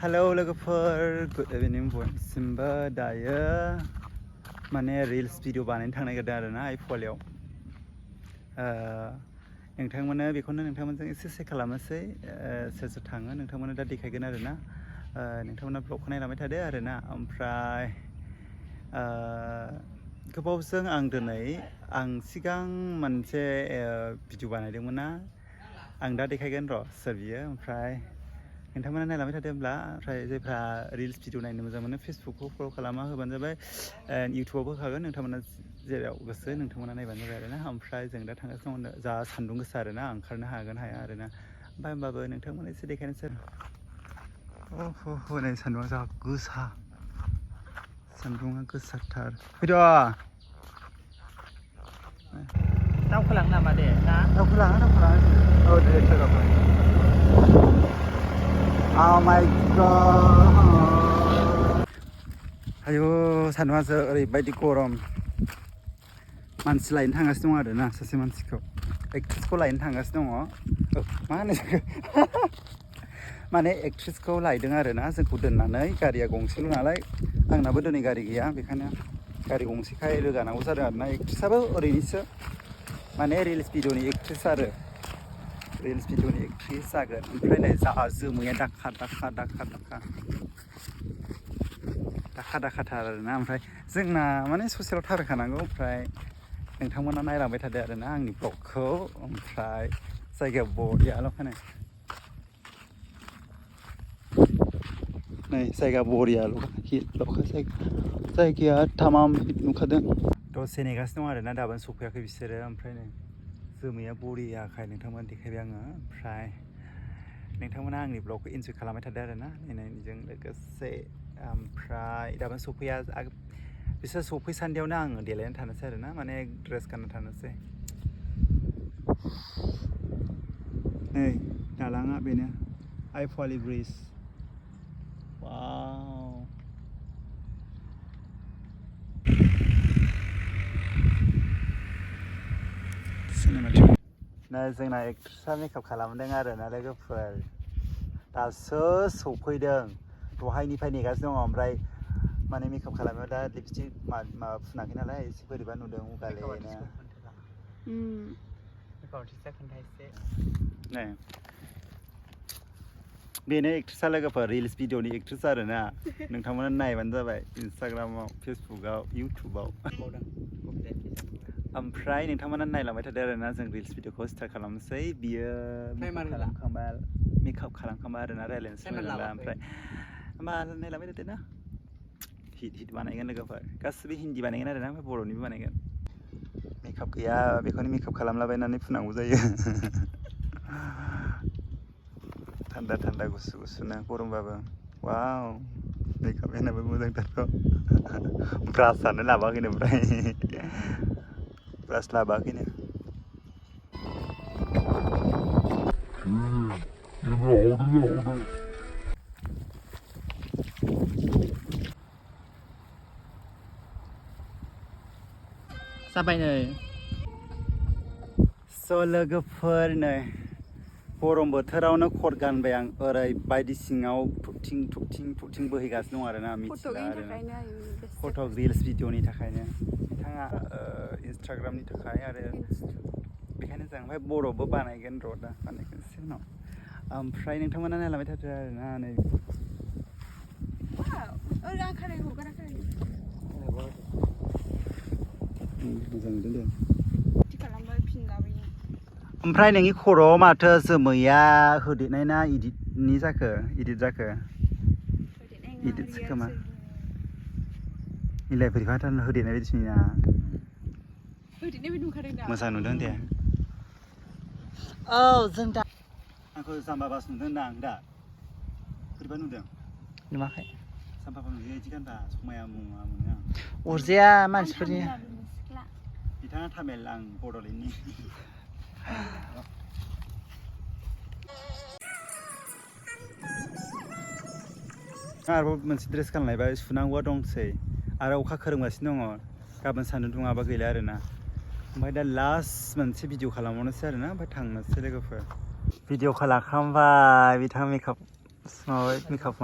Hello लोगोफोर Good evening बयनिसिमबो दायो माने रिल्स भिडिअ बानायनो थांनो नागिरदों आरोना आइफवालियाव नोंथांमोननो बेखौनो नोंथांमोनजों एसे शेयार खालामनोसै सोर सोर थाङो नोंथांमोननो दा देखायगोन आरोना नोंथांमोना ब्लगखौ नायलांबाय थादो आरोना ओमफ्राय गोबावजों आं दिनै आं सिगां मोनसे भिडिअ बानायदोंमोन ना आं दा देखायगोन र' सोर बियो ओमफ्राय नोंथांमोना नायलांबाय थादोंब्ला ओमफ्राय जायफ्रा रिल्स भिडिअ नायनो मोजां मोनो फेसबुकखौ फल' खालामना होबानो जाबाय इउटुबावबो होखागोन नोंथांमोना जेराव गोसो नोंथांमोना नायबानो जाबाय आरोना ओमफ्राय जों दा थांगासिनो दं जा सान्दुं गोसा आरोना ओंखारनो हागोन हाया आरोना ओमफ्राय होमबाबो नोंथांमोना एसे देखायनोसै नै सान्दुङा जा गोसा सान्दुङा गोसाथार फैद' दावखोलाङो नामा दे ना दावखोलाङो औ दे Oh my god ayo सान्दुङा ओरैबायदि गरम मानसि लायनो थांगासिनो दं आरोना सासे मानसिखौ एक्ट्रेसखौ लायनो थांगासिनो दङ मा होनो माने एक्ट्रेसखौ लायदों आरोना जोंखौ दोननानै गारिया गंसेल' नालाय आंनाबो दिनै गारि गैया बेखायनो गारि गंसेखाय रोगानांगौ जादों आरोना एक्ट्रेसआबो ओरैनोसो माने रिल्स भिडिअनि एक्ट्रेस आरो रिल्स भिडिअनि एक्ट्रेस जागोन ओमफ्राय नै जा जोमैया दाखाथार आरोना ओमफ्राय जोंना माने ससेल' थाबायखानांगौ ओमफ्राय नोंथांमोना नायलांबाय थादो आरोना आंनि ब्लगखौ ओमफ्राय जायगाया बरियाल' फानो नै जायगा बरियाल' जायगाया थामाम नुखादों दसे नेगासिनो दं आरोना दाबोनो सफैयाखै बिसोरो ओमफ्राय नै जोमैया बरियाखाय नोंथांमोना देखायबाय आङो ओमफ्राय नोंथांमोना आंनि ब्लगखौ इन्जय खालामबाय थादो आरोना नायनायजों लोगोसे ओमफ्राय दाबोनो सफैया बिसोर सफैसान्दियावनो आङो देलायनानै थानोसै आरोना माने ड्रेस गानना थानोसै नै दालाङा बेनो आइफवालि ब्रिज वाव नै जोंना एक्ट्रेसआ मेकआप खालामदों आरोना लोगोफोर दासो सफैदों दहायनिफ्राय नेगासिनो दङ ओमफ्राय माने मेकआप खालामनायाव दा लिपस्टिक माबा फुनाखै नालाय एसे बोरैबा नुदों उगालेनो नै बेनो एक्ट्रेसआ लोगोफोर रिल्स भिडिअनि एक्ट्रेस आरोना नोंथांमोना नायबानो जाबाय इन्सटाग्रामाव फेसबुकआव इउटुबाव ओमफ्राय नोंथांमोना नायलांबाय थादो आरोना जों रिल्स भिडिअखौ स्टार्ट खालामनोसै बियो मेकआप खालामखांबा आरोना रायज्लायनोसै ओमफ्राय होमबा नायलांबाय थादो ना हिट बानायगोन लोगोफोर गासिबो हिन्दी बानायगोन आरोना ओमफ्राय बर'निबो बानायगोन मेकआप गैया बेखौनो मेकआप खालामलाबायनानै फुनांगौ जायो थान्दा गुसुनो गरमबाबो वाव मेकआप होनाबो मोजांथारथ' ब्रासआनो लाबाखैनो ओमफ्राय ब्रास लाबाखैनो जाबाय नै लोगोफोर नै गरम बोथोरावनो कट गानबाय आं ओरैबायदि सिङाव थुकथिं बोहैगासिनो दं आरोना मिथिला आरोना फट' रिल्स भिडिअनि थाखायनो बिथाङा इन्सटाग्रामनि थाखाय आरो बेखायनो जों ओमफ्राय बर'बो बानायगोन र' दा बानायगोनसै उनाव ओमफ्राय नोंथांमोना नायलांबाय थादो आरोना नै मोजां नुदों दे ओमफ्राय नोंनि खर'आव माथो जोमैया होदेरनाय ना इदिट जाखो इदिटसो खोमा इलाय बोरैबाथ' होदेरनाय बायदिसो नुयोना मोजां नुदों दे औ जों दा आंखौ जाम्बा बास नुदों ना आं दा बोरैबा नुदों नुवाखै जाम्बा बास नुदों बिदि गानबा समाया मोनो आं अरजाया मानसिफोरनि बिथाङा तामिल आं बड'लेण्डनि आरोबाव मोनसे ड्रेस गानलायबाय सुनांगौआ दंसै आरो अखा खोरोमगासिनो दङ गाबोन सान्दुं दुङाबा गैला आरोना ओमफ्राय दा लास्ट मोनसे भिडिअ खालामबावनोसै आरोना ओमफ्राय थांनोसै लोगोफोर भिडिअ खालामखांबाय बिथाङा मेकआप